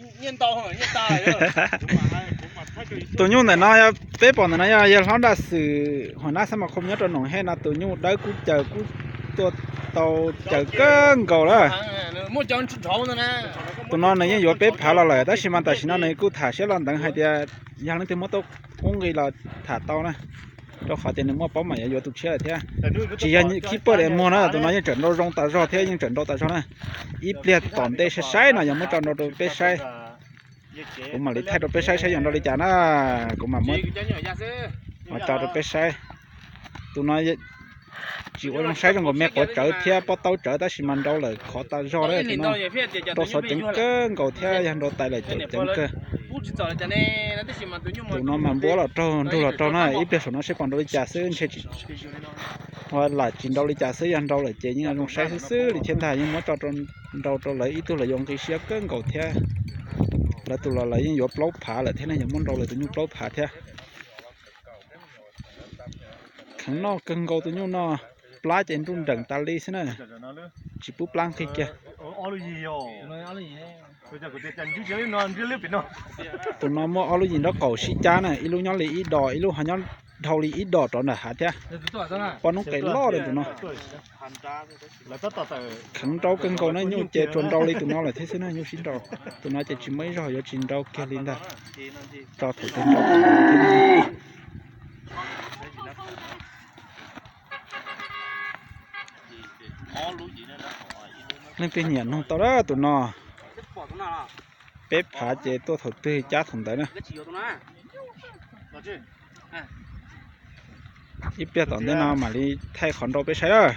Tus nyuj ntawm no yog peb pom ntawm no yog yawg hlob Nraj Xwm Huas Nab Xab Mas Khoo nyob rau Noom Hej no, tus nyuj dawb kub caws kub tuaj tau caws kawg nkaus lawm. Tus no nws yeej yuav peb phav los lawm tab sis mas tam sim no nws kuj tham siab los ntev hais tias yog leej twg muab tau qub nqi los tham tau na, rau qhov tias nws muaj paub mam yuav yuav tus tshiab lawm thiab. Tsis yog khib pawj daim muag na, tus no yeej tseem nrau zoo tas zog thiab yeej tseem nrau tas zog na. Ib pliag tom ntej saib saib no yog muab tso nrau rau peb saib. Kuv mam li thaij rau peb saib saib yog nrau li cas na. Kuv mam muab tso rau peb saib. Tus no tsis ua zoo saib zoo nkaus, me quav tsawv thiab pob taub tsawv tab sis mas nrau lawm khov tas zog na. Tus no nrau xov ceev kawg nkaus thiab yog nrau tais lawm ceev kawg. Tus no mas npuab los raug nrug los raug na, ib pliag saum no seb puas nrau li cas xwb, ntshe tsis, lam tsis nrau li cas xwb, yog nrau lawm ces yeej zoo saib xwb xwb li thiab ntag. Yeej muab tso nrau rau lawv ib tug los yuav nqi siab kawg nkaus thiab. Lawv tus los lawv yeej yuav plaub phav lawm thiab ne, yuav muab nrau lawv tus nyuj plaub phav thiab. Kheev noj kawg nkaus tus nyuj no, plab ces nruj nreem tas li xwb na, tsis pub plab nqig kiag. Tus no muaj ob lub yim nraub qaum sib cab na, ib lub nyob li ib dos, ib lub ho nyob dhau li ib dos rov nram hav thiab. Poj noob qes loj li tus no. Kheev nrau kawg nkaus na, nyuj ces tsuas nrau li tus no lawm thiab xwb na, nyuj sib nrau. Tus no ces tsis muaj ib zaug yuav tsis nrau kiag li ntag. Tso thaum twg nrau thaum ntawd. Leej twg nyiam noog tau lawm tus no. Peb phav ces tuaj thaum twg cab thaum ntawd na. Ib pliag tom ntej no mam li thaij qhov nrau peb saib lawm.